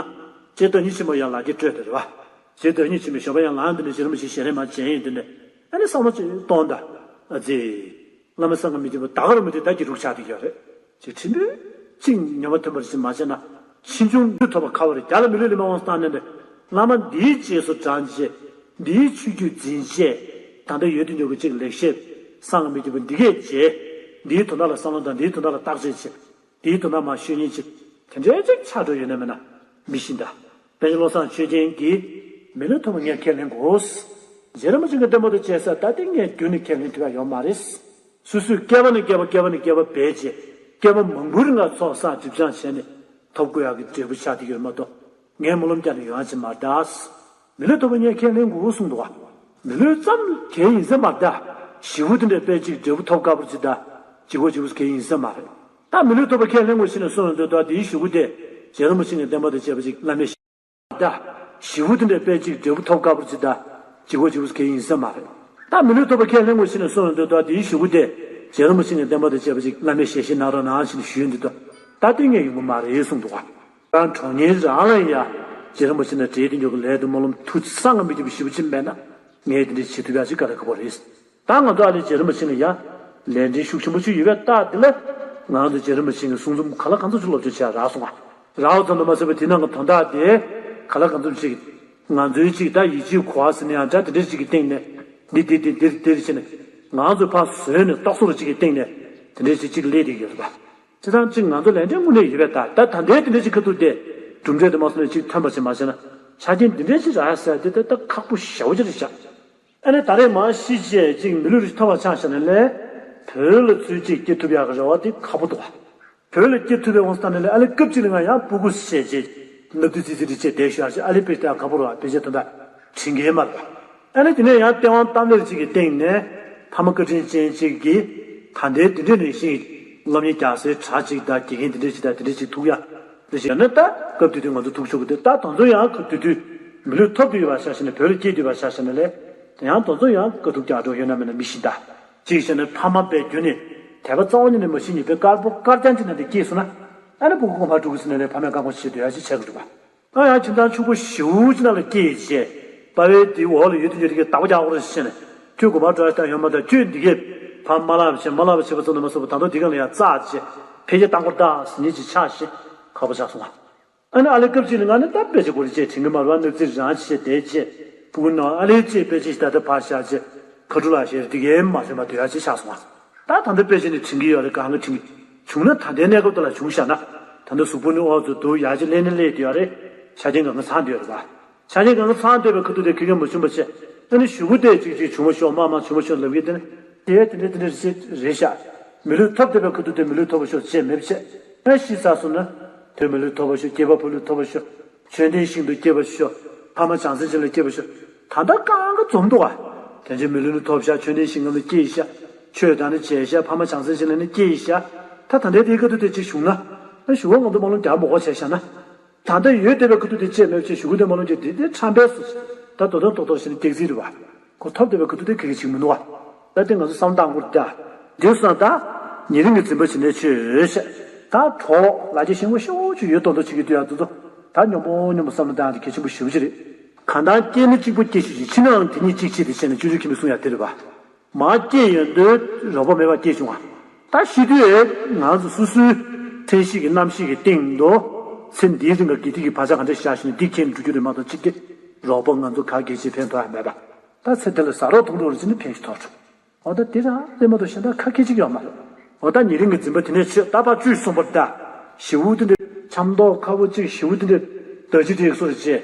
རྗེ་བདག་ཉིད་ཆེན་པོ་ཡང་ལ་རྒྱ་སྤྲོད་དེ་རེད་བ། རྗེ་བདག་ཉིད་ཆེན་པོའི་ཞབས་པ་ཡང་ལངས་དེ་ནས་རྗེ་རིན་པོ་ཆེ་ཞལ་རས་མར་མཇལ་ཡིན་དེ་ནས། ཨ་ནི་བསམ་བློ་ཅིག་གཏོང་ད། ཨ་ཙི། བླ་མ་བསམ་གྱིས་མི་ཁྱབ་པ་ད་ག་རུ་མི་དེ་ད་ཀྱི་རུག་ཆགས་དེ་ཡོད་རེད། ཅིག་ཁྲིམས་དཔོན་གཅིག་ཉམས་པ་ཐོན་པར་ཞིག་མ་བྱས་ན། ཕྱིས་འབྱུང་མི་ཐོབ་པ་ཁ་བ་རེད། རྒྱ་ལ་མི་ལུས་ལས་མ་འོངས་སྟངས་ནས་ནས། བླ་མ་འདིའི་རྗེས་སུ་འབྲང་བྱས། འདིའི་ཆོས་བརྒྱུད་འཛིན་བྱས། ད་ལྟ་ཡོད་དུ་ཉོ་གི་གཅིག་ལེགས་བཤད། བསམ་གྱིས་མི་ཁྱབ་པ་འདི་གས་བྱས། འདིའི་དོན་དག་ལ་བསམ་བློ་དང་འདིའི་དོན་དག་ལ་བརྟག་དཔྱད་བྱས། འདིའི་དོན་དག་མ་ཤོད་ཉིན་ཅིག་དེ་འདྲའི་ཅིག་ཆགས་འགྲོ་ཡོད་ན་མེད་ན་མི་ཤེས་ད། དཔལ་ཆེན་བློ་བཟང་ཆོས་རྒྱན་གྱིས། མི་ལུས་ཐོབ་པ་ངས་ཁས་ལེན་དགོས། རྗེ་རིན་པོ་ཆེ་གི་བསྟན་པ་དང་བཅས་ས་ད་ལྟ་ངས་རྒྱུན་ནས་ཁས་ལེན་ཐུབ་ཡ་ཡོད་མ་རེད། སོ་སོས་བསྐལ་པ་ནས་བསྐལ་པ་བསྐལ་པ་ནས་བསྐལ་པ་འབད་བྱས། བསྐལ་པ་མང་པོའི་རིང་ལ་ཚོགས་བསགས་སྒྲིབ་སྦྱང་བྱས་ནས་ཐོབ་དགོས་ཡག་གི་འབྲས་བུ་ཆགས་བསྡད་ཡོད་མ་གཏོགས། ངས་སྨོན་ལམ་བརྒྱབ་ནས་ཡོང་ཡག་ཅིག་མ་རེད་ད། མི་ལུས་ཐོབ་པ་ངས་ཁས་ལེན་དགོས་གསུངས་འདུག་བ། མི་ལུས་ཙམ་གལ་ཡིན་ས་མ་རེད་ད། ཞེ་པོ་དེ་འདྲའི་དཔེ་ཅིག་འབྲས་བུ་ཐོབ་དཀའ་པོ་ཅིག་ད། ལྗིད་ཁོག་ལྗིད་པོ་གལ་ཡིན་ས་མ་རེད། ད་མི་ལུས་ཐོབ་པ་ཁས་ལེན་དགོས་ཟེར་ནས་གསུངས་ཡོང་དུས་ད་དེའི་གཞུག་གུ་དེ་རྗེ་རིན་པོ་ཆེ་ངས་བསྟན་པ་དང་བཅས་པ་ཅིག་བླ་མས། ད་ཞེ་པོ་དེ་འདྲའི་དཔེ་གཅིག་འབྲས་བུ་ཐོབ་དཀའ་པོ་ཅིག་ད་ལྗིད་ཁོག་ལྗིད་པོ་ཟེར་མཁན་ཡིན་ས་མ་རེད། ད་མི་ལུས་ཐོབ་པ་ཁས་ལེན་དགོས་ཤེས་ནས་གསུངས་ཡོང་དུས་ད་དེའི་གཞུག་གུ་དེ་རྗེ་རིན་པོ་ཆེ་ནས་བསྟན་པ་དང་བཅས་པ་ཅིག་བླ་མས་ཞལ་བཞེས་གནང་རོགས་གནང་ཞེས་ཞུས་ཡོང་དུས་ད་ད་གཏན་ནས་ཡོང་གི་མ་རེད་གསུངས་འདུག་ག་ད་གྲོགས་ངེད་རང་ལ་ཡ་རྗེ་རིན་པོ་ཆེ་ནས་འབྲས་དེ་མྱོང་གི་ལས་དུ་སྨོན་ལམ་ཐུགས་བསམ་ངམ་མི་སྐྱིད་པ་ཞེ་པོ་ཅིག་མེད་ན་ངས་དེ་འདྲའི་བྱེད་ཐུབ་ཡག་ཅིག་དཀའ་ལས་ཁག་པོ་རེད། ད་ང་ཚོ་ཨ་ལས་རྗེ་རིན་པོ་ཆེ་ལ་ཡ་ལས་འབྲེལ་ཤུགས་ཆེན་པོ་ཅིག་ཡོད་པའི་རྟགས་འདི་ལ་ང་ཚོ་རྗེ་རིན་པོ་ཆེ་གི་གསུང་རྩོམ་ག་ལ་གང་ཚོད་ཅིག་སློབ་སྦྱོང་བྱས་རག་སོང་ང་། རག་ཙམ་དུ་མ་ཟད་པའི་དེ་ནང་གི་དོན་དག་དེ་ག་ལ་གང་འཚམ་ཅིག་ང་ཚོའི་ཅིག་ད་ཡིད་ཆེས་གོ་བ་ཟེར་ན་ཡང་འདྲ་དེ་འདྲ་ཅིག་གི་སྟེང་ནས་འདི་འདི་འདི་འདིར་འདིར་བྱས་ནས་ང་ཚོ་ཕར་བཟོས་ནས་རྟོག་བཟོ་རུ་ཅིག་གི་སྟེང་ནས་དེ་འདྲ་ཅིག་ཅིག་སླེབས་བསྡད་ཡོད་རེད་པ། བྱས་ཙང་ཅིག་ང་ཚོ་ལས་འབྲས་དངོས་གནས་ཡོད་པས་ད་ད་ད་ལྟའི་དེ་འདྲ་ཅིག་ཁ་ཐུག་དེ་གྲུབ་འབྲས་དེ་མ་སོང་ནས་ཅིག་ཐོན་པ་ཅིག་མ་བྱས་ན་ཆ་རྐྱེན་འདི་འདྲ་ཅིག་རག་ཟེར་དེ་ད་ད་ཁག་པོ་ཞེ་པོ་ཅིག་རེད་ཤག་ཨ་ནི་ད་རེས་མར་ཤི་བྱས་ཅིག་མི་ལུས་རིགས་ཐོབ་པ་ཆགས་བཞག་ན་ལས་བོད་ལ་ཚུར་ཅིག་སྐྱེ་ཐུབ་ཡག་གི་རེ་བ་དེ་ཁག་པོ་འདུག་བ། བོད་ལ་སྐྱེ་ཐུབ་པའི་དབང་དུ་བཏང་ནས་ལས་ཨ་ལས་སྐབས་གཅིག་ལ་ང་ཡང་སྤུ་གུ་བྱས་རྗེས་ནབ་དུས་ཙི་ཙི་རེ་བྱས་བསྡད་ཤག་ཨ་ལས་དཔེ་ལྟ་ཁག་པོ་རེད་བ། དཔེ་ཆ་དོན་དག་དྲན་གྱི་མ་རེད་བ། ཨ་ནི་དེ་ནས་ཡང་སྟེས་དབང་གཏམ་ལེབ་ཅིག་གི་སྟེང་ནས་ཕ་མ་བཀའ་དྲིན་ཅན་ཅིག་གིས་ད་ལྟའི་དེ་འདྲའི་ནང་བཞིན་སློབ་གཉེར་རྒྱག་སའི་གྲྭ་ཅིག་དང་དགེ་རྒན་དེ་འདྲ་ཅིག་དང་དེ་འདྲ་ཅིག་ཐུག་ཡ། དེ་བཞིན་ཡང་ན་ད་སྐབས་དེ་དུས་ང་ཚོ་ཐུག་ཆོག་གི་འདུག་ད་དེ་ཚོ་ཡང་སྐབས་དེ་དུས་མི་ལུས་ཐོབ་བསྡད་ཡོད་པ་ཆ་བཞག་ན་བོད་ལ་སྐྱེས་བསྡད་པ་ཆ་བཞག་ན་ལས་དེ་ཡང་དེ་ཚོ་ཡང་དཀའ་སྡུག་རྒྱག་འགྲོ་ཡོད་ན་མེད་ན་མི་ཤེས་ད། གཅིག་བྱས་ན་ཕ་མ་དཔེ་རྒྱུན་ནས་དད་པ་རྩ་བ་ཉིད་ནས་མ་ཤེས་ཉིད་དཔེ་དཀར་པོ་དཀར་རྐྱང་ཅིག་ནང་དེ་སྐྱེས་སོང་ན་ཨ་ནི་སྤུ་གུ་གོང་འཕེལ་འགྲོ་གི་ཟེར་ནས་ལས་ཕ་མས་བཀག་འགོག་བྱེད་འདོད་ཡ་ཞིག་བྱེད་དགོས་འདུག་པ། ང་ཡང་ཁྱིམ་ཚང་ཕྱུག་པོ་ཞེ་པོ་ཅིག་ནང་ལ་སྐྱེས་རྗེས་པ་བའི་དེའི་འོག་ལ་ཡོད་དུས་ཡོད་དུས་ཀྱི་བདག་པོ་རྒྱག་དགོས་རེད་ཟེར་ནས་ཁྱོད་དགོན་པར་འགྲོ་ཡ་ལྟ་ཡོང་མ་ཐག་ཁྱོད་འདི་གས་ཕར་མ་ལབ་བྱས་མ་ལབ་བྱས་པ་ཙམ་དུ་མ་སོང་བ་ད་དུང་འདི་གང་ལ་ཡང་རྩ་བྱས་འཕེལ་རྒྱས་བཏང་དགོས་རེད་ད་ཟེར་ཉིད་ཅིག་ཆགས་ཤིང་ཁག་པོ་ཆགས་སོང་བ། ཨ་ནི་ཨ་ལེ་སྐབས་ཅིག་ལ་ང་ནི་ད་དཔེ་ཆ་གོ་རེ་བྱས་དྲན་གི་མ་རེད་བ། ནབ་ཙི་རང་བྱས་བསྡད་རྗེས་སྤུ་གུ་ནང་ཨ་ལེ་ཅེས་དཔེ་ཆ་ཞིག་ད་ལྟ་ཕར་བཞག་རྗེས་ཁ་ཕྲུག་ལག་ཤེས་འདི་གས་མ་ཟིན་པ་སྡོད་ཡ་ཅིག་ཆགས་སོང་བ། ད་ད་ལྟ་དཔེ་ཆ་ནི་དྲན་གྱི་ཡོད་རེད། གང་གི་དྲན་གྱི་བྱུང་ན་ད་ལྟའི་གནས་སྐབས་དེ་ལ་བྱུང་བཞག་ན་ད་ལྟ་གཟུགས་པོ་ནི་ཨོ་ཙི་འདུག་ཡག་ཅིག་ལེན་ནི་ལས་དེ་ཡོད་རེད། ཆ་རྐྱེན་གང་ག་ཚང་བསྡད་ཡོད་རེད་པ། ཆ་རྐྱེན་གང་ག་ཚང་བསྡད་པའི་ཁ་ཐུག་དེ་ཁེ་གེ་མ་བྱུང་བ་བྱས་ཨ་ནི་གཞུག་གུ་དེ་ཅིག་ཅིག་བྱུང་བ་ཤོག་མ་མ་བྱུང་བ་ཤོག་ལབ་ཀྱི་དེ་ནི་དེ་དེ་འདྲ་དེ་འདྲ་རེད་ཤག་མི་ལུས་ཐོབ་བསྡད་པའི་ཁ་ཐུག་དེ་མི་ལུས་ཐོབ་པ་ཤོག་བྱས་མེད་པ་བྱས་ཨ་ཤི་ཚར་སོང་ན་དེ་མི་ལུས་ཐོབ་པ་ཤོག་སྐྱེས་པ་ཕོ་ལུས་ཐོབ་པ་ཤོག་མཆོད་རྟེན་ཞིང་དུ་སྐྱེས་པ་ཤོག་ཕ་མ་བྱང་སེམས་ཅན་ལ་སྐྱེས་པ་ཤོག་ད་ལྟ་གང་ག་འཛོམས་འདུག་ག་དོན་ཆེན་མི་ལུས་ནི་ཐོབ་ཤག་མཆོད་རྟེན་ཞིང་ཁམས་ལ་སྐྱེས་ཤག་ཆོས་དང་ནི་བྱས་ཤག་ཕ་མ་བྱང་སེམས་ཅན་ལ་ནི་སྐྱེས་ཤག་ད་ད་ལྟའི་དེའི་ཁ་ཐུག་དེ་ཅིག་བྱུང་ན་ཨ་གཞུག་གུ་ང་ཚོ་སྨོན་ལམ་རྒྱག་མ་དགོས་བྱས་བཞག་ན། ད་ལྟ་ཡོད་བསྡད་པའི་ཁ་ཐུག་དེ་བཅད་མེད་བྱས་གཞུག་གུ་དེ་སྨོན་ལམ་གྱི་དེ་དེ་ཁྲམ་པས་སུ་ད་དོ་དོན་ཏོག་ཏོག་བྱས་ནས་སྐྱག་རྫུན་རེད་བ། ཁོ་ཐོབ་བསྡད་པའི་ཁ་ཐུག་དེ་ག་གི་ཅིག་མི་འདུག་བ། ད་དེ་ང་ཚོ་བསམ་བཏང་དགོས་ད། དེ་སོང་ད། ཉེ་རིང་གི་འཛིན་པ་བྱེད་ནས་ཆོས་བཤད། ད་གྲོགས་ལ་རྒྱ་ཞིང་པོ་ཤོག་ཆུ་ཡོད་མདོག་མདོག་བྱེད་ཀྱི་འདུག་ཡ་འདུག་ད་སྙོམས་པོ་སྙོམས་པོ་བསམ་བློ་བཏང་ཡ་དེ་གལ་ཆེན་པོ་ཞེ་པོ་ཅིག་རེད། གང་ལྟར་སྐྱེས་ནི་གཅིག་པུ་སྐྱེ་ཤེས་ཤིང་ཕྱི་ནའང་དེ་ཉིད་གཅིག་བྱེད་དེ་བཤད་ནས་སྤྱོད་འཇུག་མཁན་པོས་གསུང་ཡ་དེ་རེད་བ། མར་སྐྱེས་ཡོང་དུས་རོགས་པ་མེད་པར་སྐྱེས་བྱུང་བ། ད་ཤི་དུས་ང་ཚོ་སོ་སོའི་མཚན་གཞི་གི་རྣམ་ཤེས་ཀྱི་སྟེང་དུ་ཚེ་འདིའི་རིང་ག་དགེ་སྡིག་གི་བག་ཆགས་ག་འདྲ་བཞག་བཞིན་འདི་ཁྱེད་འགྲོ་རྒྱུ་རེད་མ་གཏོགས་གཅིག་གི་རོགས་པ་ང་ཚོ་ག་གེ་ཅིག་ཕན་ཐོགས་ཡ་མེད་པ། ད་ཚེ་འདི་ལ་ཟ་རོགས་འཐུང་རོགས་རེ་བྱས་ནས་ཕན་ཞིག་ཐོགས་འགྲོ། འོ་ད་འདི་རང་ལས་མ་གཏོགས་གཞན་དག་ཁ་སྐད་ཅིག་ཡོད་མ་རེད། འོ་ད་ཉེ་རིང་གི་འཛིན་པ་དེ་ནས་ཆོས་རྟག་པར་བཅུད་གསུངས་པར་གདའ། ཞེ་པོ་དེ་འདྲ་འཆམ་མདོག་ཁ་པོ་གཅིག་ཞེ་པོ་དེ་འདྲ་ད་ཅི་དྲེག་སོ་རེ་བྱས།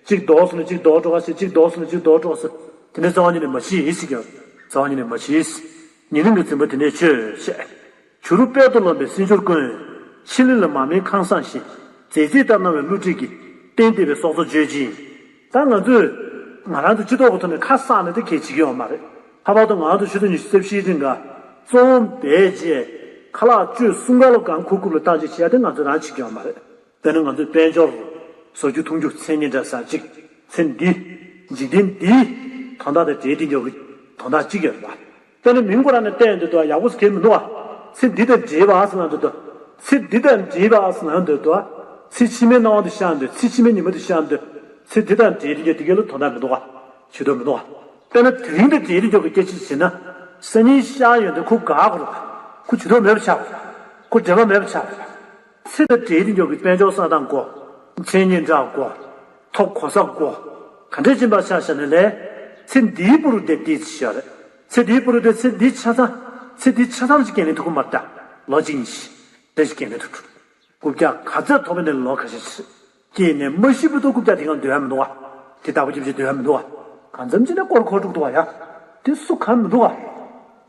གཅིག་ལྡོག་སོང་ན་གཅིག་ལྡོག་འགྲོ་ག་ཟེར་གཅིག་ལྡོག་སོང་ན་གཅིག་ལྡོག་འགྲོ་ག་ཟེར། དེ་འདྲ་རྩ་བ་ཉིད་ནས་མ་བྱེད་ཟེར་གྱི་རེད། རྩ་བ་ཉིད་ནས་མ་བྱེད་ཟེར། ཉེ་རིང་གི་འཛིན་པ་དེ་ནས་ཆོས་བཤད། བྱུ་རུ་དཔལ་དུ་ལོངས་པའི་སྲིན་བྱུར་ཀུན། ཕྱི་ལུས་ལ་མ་སྨིན་ཁང་བཟང་བཞིན། མཛེས་བརྩེགས་ལྟར་སྣང་བའི་བསླུ་བྲིད་ཀྱིས། བསྟན་བདེ་བའི་སྲོག་རྩ་བརྗོད་ཅིང་། ད་ང་ཚོས་ང་རང་ཚོ་སྤྱི་ཚོགས་ཀྱི་ཐོག་ནས་ཁ་གསག་ནས་དེ་གས་བྱེད་ཀྱི་ཡོད་མ་རེད། ལྷག་པར་དུ་ང་རང་ཚོ་ཆུ་ཚོད་ཉི་ཤུ་རྩ་བཞིའི་རིང་ག་བཙོན་འབད་རྗེས་ཁ་ལག་བཅུ་གསུམ་ཀ་ལོ་གང་ཁུག་ཁུག་ལ་བཏང་རྗེས་བྱེད་ཡ་དེ་ང་ཚོས་རང་བྱེད་ཀྱི་ཡོད་མ་རེད། དཔེར་ན་ང་ཚོས་དཔལ་འབྱོར་བཟོ་རྒྱུ་འཐུང་རྒྱུ་མཚན་ཉིད་འདྲ་ས་གཅིག་ཚེ་འདི་འཇིག་རྟེན་འདིའི་དོན་དག་དང་འབྲེལ་ཏེ་འགྱོ་གི་དོན་དག་གཅིག་ཡོད་རེད་པ། དཔེར་ན་མིང་ཁོ་རང་ནས་བལྟས་འདོད་དོ་ཡག་པོ་ཟེར་མཁན་མི་འདུག་བ། ཚེ་འདི་དང་འབྲེལ་བ་ཟེར་ན་འདོད་དོ། ཚེ་འདི་དང་འབྲེལ་བ་ཟེར་ན་འདོད་དོ། ཚེ་ཕྱི་མའི་སྣང་བ་དེ་ཤར་འདོད། ཚེ་ཕྱི་མའི་ཉི་མ་དེ་ཤར་འདོད། ཚེ་འདི་དང་འབྲེལ་ཏེ་འགྱོ་དེ་ག་ལ་དོན་དག་མི་འདུག་བ། ཇུས་གཏོགས་མི་འདུག་བ། དཔེར་ན་དེ་རིང་དང་འབྲེལ་ཏེ་འགྱོ་གི་སྐད་ཆ་ཟེར་ན། སང་ཉིན་ཤར་ཡོང་དུས་ཁོ་དགའ་དགོས་རེད་པ། ཁོ་ཇུས་གཏོགས་མེད་པ་ཆགས་དགོས་རེད། ཁོ་འབྲེལ་བ་མེད་པ་ཆགས་དགོས་རེད། ཚེ་དང་འབྲེལ་ཏེ་འགྱོ་གི་དཔལ་འབྱོར་བསགས་སྟངས་དགོས། མཚན་སྙན་གྲགས་དགོས། ཐོབ་གོ་ས་དགོས། ག་འདྲས་ཕྱིན་པ་ཆ་བཞག་ན་ལས། ཚེ་འདིའི་བུ་རུ་དེ་ཏིས་ཤོར་རེད། ཚེ་འདིའི་བུ་རུ་དེ་ཚེ་འདི་ཆ་ཚང་། ཚེ་འདི་ཆ་ཚང་ཞིག་སྐྱེལ་ནས་ཐུག་གི་མ་རེད་ད། ལོ་གཅིག་གཉིས་ཤིག་དེ་ཞིག་སྐྱེལ་ནས་ཐུག་འགྲོ། རྐུབ་བཀྱག་ག་ཚོད་ཐོབ་པ་ནས་ལོ་ཁ་ཤས་ཤིག་སྐྱེས་ནས་མ་ཤི་བར་དུ་རྐུབ་བཀྱག་དེ་གང་སྡོད་ཡ་མི་འདུག་བ། དེ་བདག་པོ་རྒྱབ་ཅིག་སྡོད་ཡ་མི་འདུག་བ། གང་འཚམ་ཅིག་ནས་སྐོར་འཁོར་འགྲོ་གི་འདུག་བ་ཡ། དེ་སུ་གང་མི་འདུག་བ།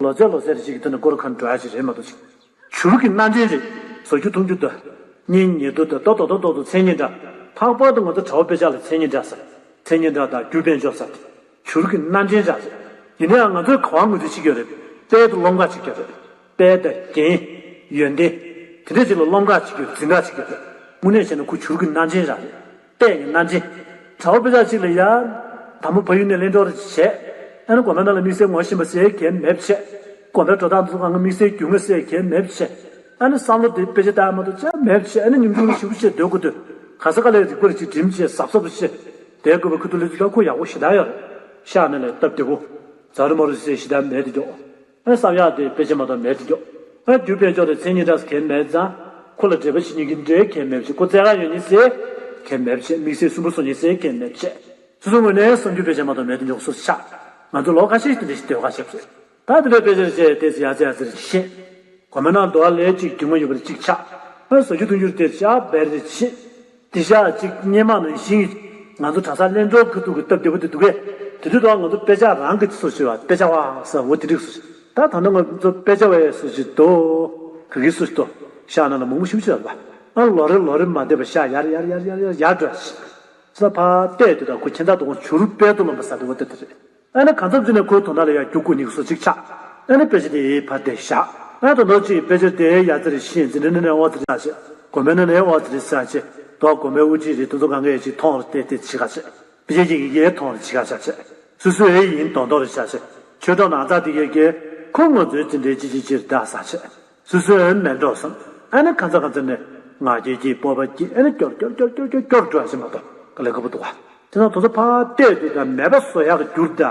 ལོ་ཚད་ལོ་ཚད་རེ་ཞིག་གི་ཐོག་ནས་སྐོར་གང་འགྲོ་ཡ་ཞིག་རེད་མ་གཏོགས་ཅིག་བྱུ་རུ་གི་སྣ་འདྲེན་རེད། བཟོ་རྒྱུ་འཐུང་རྒྱུ་དང་། གཉེན་ཉེ་དུ་དང་ཏོག་ཏོག་ཏོག་ཏོག་ཏོ་མཚན་སྙན་གྲགས། ལྷག་པར་དུ་ང་ཚོ་གྲྭ་པ་དཔེ་ཆ་ལ་མཚན་སྙན་གྲགས་ཟེར། མཚན་སྙན་གྲགས་དང་རྒྱུ་དཔལ་འབྱོར་ཟེར། བྱུ་རུ་གི་སྣ་འདྲེན་རེད། ཡིན་ན་ཡང་ང་ཚོའི་ག་བ་ངོས་འཛིན་བྱེད་ཀྱི་ཡོད་རེད། དཔལ་དུ་རློམ་ག་བྱེད་ཀྱི་ཡོད་རེད། དཔལ་དང་རྒྱན། ཡོན་ཏན། དེ་འདྲ་ཅིག་ལ་རློམ་ག་བྱེད་ཀྱི་ཡོད་རེད། འཛིན་ག་བྱེད་ཀྱི་ཡོད་རེད། དངོས་གནས་བྱས་ན་ཁོ་བྱུ་རུ་གི་སྣ་འདྲེན་རང་རེད། དཔལ་གྱི་སྣ་འདྲེན། དྲ་བ་དཔེ་ཆ་གཅིག་ལ་ཡ། དང་པོ་ཕ་ཡུལ་ནས་གླེང་གྲོགས་རེ་བྱས། ཨ་ནི་དགོན་པའི་ནང་ལ་དམིགས་བསལ་ངོ་ཤེས་པ་ཟེར་མཁན་མེད་པ་བྱས། དགོན་པའི་འགྲོ་སྟངས་དེ་ཚོ་གང་ག་དམིགས་བསལ་རྒྱུས་མངའ་ཟེར་མཁན་མེད་པ་བྱས། ཨ་ནི་བསམ་བློ་དེ་དཔེ་ཆ་ལྟ་ཡ་མ་གཏོགས་ཅང་མེད་པ་བྱས། ཨ་ནི་ཉམ་ཆུང་ཞེ་པོ་བྱས་སྡོད་དགོས་དུས། ག་ས་ག་ལ་རིག་པ་རེ་ཅིག་སྒྲིམ་བྱས་གཟབ་གཟབ་བྱས། བསྡད་དགོས་པའི་ཁུ་ཐུག་ལས་དུས་ད་ཁོ་ཡག་པོ་ཞེ་དྲག་ཡོད་རེད། ཤག་ནང་ལ་སྟབས་བདེ་པོ། ཛ་རུ་མ་རུ་ཟེར་ཞེ་དྲག་མེད་དེ་འཇོག་ཨ་བསམ་ཡག་དེ་དཔེ་ཆ་མ་གཏོགས་མེད་དེ་འཇོག་ཨ་རྒྱུ་དཔལ་འབྱོར་དང་མཚན་སྙན་གྲགས་གལ་མེད་ཙང་། ཁོ་ལ་འབྲེལ་བ་བྱེད་མཁན་གྱི་འབྲེལ་གལ་མེད་ཅིག་ཁོ་བཙལ་ག་ཡོང་མཁན་ཟེར་གལ་མེད་ཅིག་དམིགས་བསལ་སུན་པོ་བཟོ་མཁན་ཟེར་གལ་མེད་ཅིག་སོ་སོའི་ངོས་ནས་བསམ་རྒྱུ་དཔེ་ཆ་མ་གཏོགས་མེད་དེ་འཇོག་སོ་སོ་ཆགས། ང་ཚོ་ལོ་ཁ་ཤས་ཤིག་དེ་འདྲ་ཞིག་སྡོད་ཁ་ཤས་རེད། ད་དེ་འདྲའི་དཔེ་ཆ་བཅས་ཏེ་ཡ་ཙེ་ཡ་ཙེ་རེ་ཤེས། དགོན་པའི་ནང་འདུག་ཨ་ལས་གཅིག་རྒྱུས་མངའ་ཡོད་པ་རེ་གཅིག་ཆགས། ཨ་བཟོ་རྒྱུ་འཐུང་རྒྱུ་དེ་ཅག་བེར་རེ་ཕྱིན། དེ་ཤག་ཅིག་སྔོན་མ་ནང་བཞིན་གྱི་ང་ཚོ་གྲྭ་ས་གླེང་གྲོགས་ཁུ་ཐུག་གི་སྟབས་བདེ་པོ་དེ་འདུག་གས། དེ་དུས་དུ་ང་ཚོ་དཔེ་ཆ་རང་གི་སོ་ཞེས་པ་དཔེ་ཆ་བ་ཟེར་འོ་དེ་འགྲིག་སོ་ཞེས། ད་ད་ནང་ང་ཚོ་དཔེ་ཆ་བའི་སོ་ཞེས་དོ། ག་གི་སོ་ཞེས་དོ། ཤག་ནང་ལ་མང་པོ་ཞིག་བྱས་པ། ཨ་ལོ་རེ་ལོ་རེ་མ་བསྡད་པ་ཤག་ཡར་ཡར་ཡར་ཡར་ཡར་ཡར་འགྲོ་ཞེས། ས་ཕར་བལྟས་དུས་ད་ཁོ་ཁྱེད་ད་དུང་བྱུ་རུ་དཔལ་དུ་ལོན་པ་ཟེར་དེ་འོ་དེ་དེ་རེད། ཨ་ནི་གང་འཚམ་ཅིག་ནས་ཁོའི་དོ་སྣང་ལ་ཡང་རྒྱུ་སྐུ་ཉིག་སོ་གཅིག་ཆགས། ཨ་ནི་དཔེ་ཆ་དེ་ཕར་དེ་བཞག་ཨ་ནི་དོ་ནོར་གཅིག་དཔེ་ཆ་དེ་ཡ་ཙེ་རེ་ཤེས་འཛིན་གྲྭ་ནས་ཨོ་ཙི་རེ་ཆགས་བྱས། དགོན་པའི་ནང་ནས་ཨོ་ཙི་རེ་ཆགས་བྱས། དོ་དགོན་པའི་དབུ་ཁྲིད་རེད་དེ་ཚོ་གང་ག་ཡ་ཅིག་མཐོང་རེ་བལྟས་བལྟས་བྱེད་ཁ་བྱས། དཔེ་ཆ་ཡི་གེ་ཡས་མཐོང་རེ་བྱེད་ཁ་བྱས་བྱས། སོ་སོའི་ཡིན་མདོག་མདོག་རེ་ཆགས་བྱས། ཆོས་གྲོགས་ནང་ཚགས་དེ་གས་གས་ཁོ་ང་ཚོའི་འཛིན་གྲྭའི་ཅི་ཅི་ཅིར་བདག་ཟ་བྱས། སོ་སོའི་ཨེ་མེད་འགྲོ་བསམ། ཨ་ནི་གང་ཚ་གང་ཚ་ནས་ང་རྒྱལ་གྱིས་སྤོབས་པ་སྐྱེས། ཨ་ནི་སྐྱོར་སྐྱོར་སྐྱོར་སྐྱོར་སྐྱོར་སྐྱོར་འགྲོ་ཡ་ཞིག་མ་གཏོགས་ག་ལེ་ཁ་པོ་འདུག་བ། དེ་ན་དོ་ཚོ་ཕར་བལྟས་དུས་ད་མེད་པ་བཟོ་ཡག་གི་རྒྱུར་ད་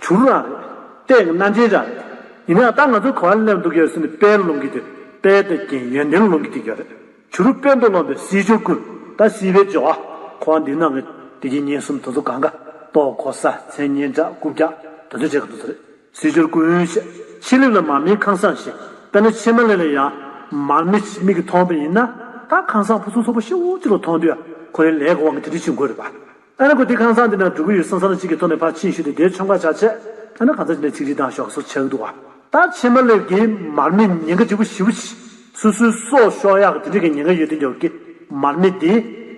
བྱུར་རང་རེད། བལྟས་ཀྱི་རྣམ་འདྲེན་རང་རེད། ཡིན་ན་ཡང་ད་ང་ཚོའི་ག་བ་ལ་སླེབས་འདུག་ཡོད་ཟེར་ནས་དཔལ་ལོང་གི་དེ་དཔལ་དེ་རྒྱན་ཡོན་ཏན་ལོང་གི་དེ་ཡོད་རེད། བྱུ་རུ་དཔལ་དུ་ལོན་པའི་སྲིད་སྦྱོར་ཀུན། ད་སྲིད་པའི་སྦྱོར་བ། ཁོ་བ་འདི་ནང་གི་བདེ་སྐྱིད་ཉེན་གསུམ་དེ་ཚོ་གང་ག་ལྟོ་གོ་ས་མཚན་སྙན་གྲགས་རྐུབ་བཀྱག་དེ་ཚོ་བྱེད་གི་འདུག་ས་རེད། སྲིད་སྦྱོར་ཀུན་ཤེས། ཕྱི་གླིང་ལ་མར་མེའི་ཁང་བཟང་ཞིག་དཔེར་ན་ཕྱི་མ་གླིང་ལ་ཡང་མར་མེ་མིག་གིས་མཐོང་བ་ཡིན་ན། ད་ཁང་བཟང་ཕུན་སུམ་ཚོགས་པོ་ཞེ་པོ་ཅིག་ལ་མཐོང་དུས་ཁོ་རའི་ལས་ཀྱི་དབང་གིས་དེ་འདྲ་བྱེད་དགོས་རེད་པ། ཨ་ནི་ཁོ་དེ་ཁང་བཟང་དེ་ན་འགྲོ་གི་ཡོད་བསམ་བསམ་ན་གཅིག་གི་ཐོག་ནས་ཕར་ཕྱིན་ཞུས་ཏེ་དེའི་ཆང་ཁ་ཆག་བྱས། ཨ་ནི་གང་ཚ་ཅིག་ནས་ཚིག་རིས་དང་ཞོག་སོགས་བྱེད་ཀྱི་འདུག་བ། ད་ཕྱི་མ་གླིང་གི་མར་མེ་ཉེན་ཁ་ལྗིད་པོ་ཞེ་པོ་ཅིག་སོ་སོའི་སྲོག་ཤོར་ཡག་གི་དེ་འདྲ་གི་ཉེན་ཁ་ཡོད་དུས་འགྱོག་གི་མར་མེ་དེ་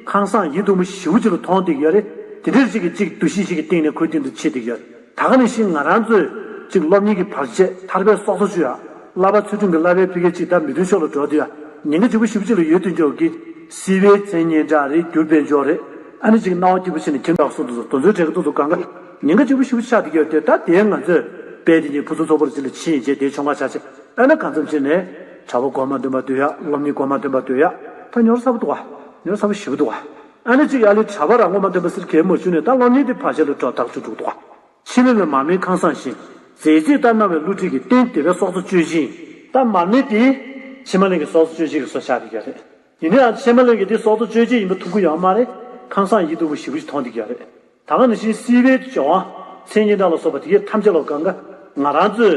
ཁང་བཟང་ཡིད་དུ་འོང་བ་ཞེ་པོ་ཅིག་ལ་མཐོང་བསྡད་ཀྱི་ཡོད་རེད། དེ་འདྲ་ཅིག་གི་ཅིག་འདུ་ཤེས་ཤིག་གི་སྟེང་ནས་ཁོའི་སྟེང་དུ་ཕྱིན་བསྡད་ཀྱི་ཡོད་རེད། ད་ག་ནང་བཞིན་ང་རང་ཚོས་ཅིག་སློབ་གཉེར་གྱི་བར་ཆད་ཐར་པའི་སྲོག་རྩ་གཅོད་ཡ། བསླབ་པ་ཚུལ་ཁྲིམས་ཀྱི་བསླབ་པའི་འཕེལ་རྒྱས་ཅིག་ད་མི་མཐུན་ཕྱོགས་ལ་འགྲོ་དུས་ཡ། ཉེན་ཁ་ལྗིད་པོ་ཞེ་པོ་ཅིག་ལ་ཡོད་དུས་འགྱོག་གི་སྲིད་པའི་མཚན་སྙན་གྲགས་རེད། རྒྱུ་དཔལ་འབྱོར་རེད། ཨ་ནི་ཅིག་སྣང་བ་སྐྱིད་པོ་བྱས་ནས་ཁྱིམ་བདག་སོགས་དེ་ཚོ་དེ་ཚོའི་གྲས་ཀྱི་ཏོག་ཏོག་གང་ག་ཉེན་ཁ་ལྗིད་པོ་ཞེ་པོ་ཆགས་བསྡད་ཀྱི་ཡོད་དེ། ད་དེ་ང་ཚོས་དཔལ་དེ་ཉིད་ཕུན་སུམ་ཚོགས་པོར་ཅིག་ལ་ཕྱིན་བྱས་དེའི་ཆང་ཁ་ཆག་བྱས། ཨ་ནི་གང་འཚམ་བྱས་ནས་གྲྭ་པ་གོང་མ་འདོན་པ་འདོན་ཡ། སློབ་གཉེར་གོང་མ་འདོན་པ་འདོན་ཡ། ད་ཉོ་ར་ཚ་པོ་འདུག་བ། ཉོ་ར་ཚ་པོ་ཞེ་པོ་འདུག་བ། ཨ་ནི་ཅིག་ཡ་ལི་གྲྭ་པ་རང་ངོ་མ་འདོན་པ་ཟེར་གལ་མ་བྱུང་ནས་ད་སློབ་གཉེར་དེ་ཕར་ཞབས་ལ་འགྲོ་ཐག་ཆོད་འགྲོ་འདུག་བ། ཕྱི་གླིང་ལ་མར་མེའི་ཁང་བཟང་བཞིན། མཛད་རྗེས་ལྟར་སྣང་བའི་བསླུ་བྲིད་ཀྱིས་རྟེན་དེ་བའི་སྲོག་རྩ་གཅོད་བཞིན། ད་མར་མེ་དེ་ཕྱི་མ་གླིང་གི་སྲོག་རྩ་གཅོད་བྱེད་ཀྱི་བཟོ་ཆགས་བསྡད་ཀྱི་རེད། ཡིན་ན་ཡང་ཕྱི་མ་གླིང་གི་དེ་སྲོག་རྩ་གཅོད་བྱེད་ཡིན་པ་མཐོང་གི་ཡོད་མ་རེད། ཁང་བཟང་ཡིད་དུ་འོང་བ་ཞེ་པོ་ཅིག་མཐོང་བསྡད་ཀྱི་ཡོད་རེད། ད་ག་ནང་བཞིན་སྲིད་པའི་སྦྱོར་བ། མཚན་སྙན་གྲགས་ལ་སོགས་པ་དེ་གས་ཐམས་ཅད་ལ་གང་ག་ང་རང་ཚོས་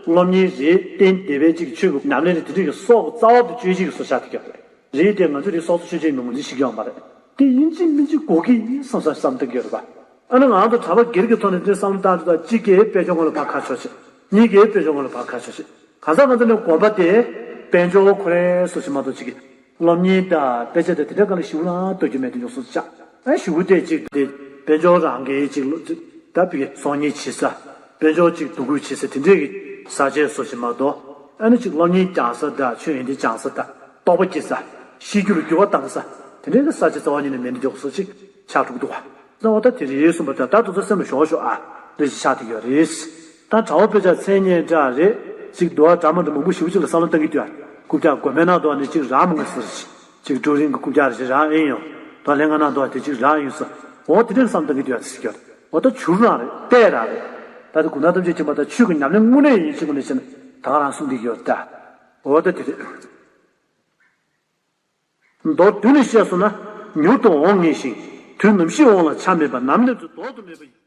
སློབ་གཉེར་རེད། རྟེན་དེ་བའི་ཅིག་ཆོས་ཀྱི་ཉམས་ལེན་རེད། དེ་འདྲ་གི་སྲོག་གི་རྩ་བ་དེ་གཅོད་བྱེད་ཀྱི་བཟོ་ཆགས་བསྡད་ཀྱི་ཡོད་རེད། རེད་དེ་ང་ཚོས་དེ་སྲོག་རྩ་གཅོད་བྱེད་ཡིན་པའི་ངོས་འཛིན་ཞིག་ཡོད་མ་རེད། དེ་ཡིན་གཅིག་མིན་གཅིག་དགོས་ཀྱི་ཡིན་བསམ་བསམ་བསམ་བསྡད་ཀྱི་ཡོད་རེད་པ། ཨ་ནི་ང་ཚོ་གྲྭ་པ་སྒེར་གྱི་ཐོག་ནས་དེ་བསམ་བློ་བཏང་དུས་ད་གཅིག་གིས་དཔལ་འབྱོར་སྔོན་ལ་ཕར་ཁ་ཕྱོགས་བྱས། གཉིས་ཀྱིས་དཔལ་འབྱོར་སྔོན་ལ་ཕར་ཁ་ཕྱོགས་བྱས། གང་ཟག་གང་ཟག་ནས་དགོན་པ་དེ་དཔལ་འབྱོར་ཁོ་རའི་སོ་ཞིག་མ་གཏོགས་གཅིག་གིས་སློབ་གཉེར་དང་དཔེ་ཆ་དང་དེ་འདྲ་གང་ལ་ཞུ་རང་གཏོད་རྒྱུ་མེད་དུ་འཇོག་སོ་ཆགས། ཨ་ཞུ་དེ་གཅིག་དེ་དཔལ་འབྱོར་རང་གི་གཅིག་ལོ་ད་བི་གི་ཚོང་གཉེར་བྱེད་ས། དཔལ་འབྱོར་གཅིག་བསྡུ་སྒོ་བྱེད་ས་དེ་འདྲའི་གི་ས་ཆའི་སོ་ཞིག་མ་གཏོགས། ཨ་ནི་གཅིག་སློབ་གཉེར་སྦྱང་ས་དང་ཆོས་ཡོན་ཏན་སྦྱང་ས་དང་རྟོགས་པ་སྐྱེ་ས། ཤེས་རྒྱུ་ལ་འགྱུར་བ་བཏང་ས། དེ་འདྲའི་གི་ས་ཆ་རྩ་བ་ཉིད་ནས་མེད་དུ་འཇོག་སོ་ཅིག་ཆགས་འགྲོ་གི་འདུག་བ། ད་འོ་ད་དེ་རེད་གསུངས་པ་དང་ད་དུ་ཚོ་སེམས་ལ་ཞོག་ཞོག་ཨ་རེ་ཞིག་ཆགས་བསྡད་ཡོད་རེད། ད་དྲ་བ་དཔེ་ཆ་མཚན་སྙན་གྲགས་རེད། ཅིག་འདུག་ཨ་འདྲ་མ་འདྲ་མང་པོ་ཞེ་པོ་ཅིག་ལ་བསམ་བློ་གཏང་གི་འདུག་ཨ། རྐུབ་བཀྱག་དགོན་པའི་ནང་འདུག་ཨ་ནི་ཅིག་རང་མང་གི་ཟེར་ཞིག་ཅིག་ཀྲུའུ་རིན་གི་རྐུབ་བཀྱག་རེ་ཞིག་རང་ཨེ་ཡོང་། ད་ལྷན་ཁང་ནང་འདུག་ཨ་དེ་ཅིག་རང་ཨེ་ཡོང་ཟེར། འོ་དེ་འདྲའི་བསམ་བཏང་གི་འདུག་ཨ་ཟེར་གྱི་ཡོད་རེད། འོ་ད་བྱུར་རང་རེད། ལྟས་རང་རེད། ད་དེ་དགུང་ན་ཐམས་ཅད་མཁྱེན་པ་དང་ཆོས་ཀྱི་ཉམས་ལེན་དངོས་གནས་ཡིན་ཞིག་ངོ་ནས་བཤད་ན་ད་ག་རང་གསུངས་བསྡད་ཀྱི་ཡོད་རེད་ད། འོ་ད་དེ་རེད། མདོར་བསྡུས་ནས་བཤད་སོང་ན། མྱུར་དུ་འོང་ངེས་ཤིང་། དུས་ནམ་ཞིག་འོང་ལ་ཆ་མེད་པ། ནམ་ནས་ཚུར་ལྡོག་ཏུ་མེད་པ་ཡིན།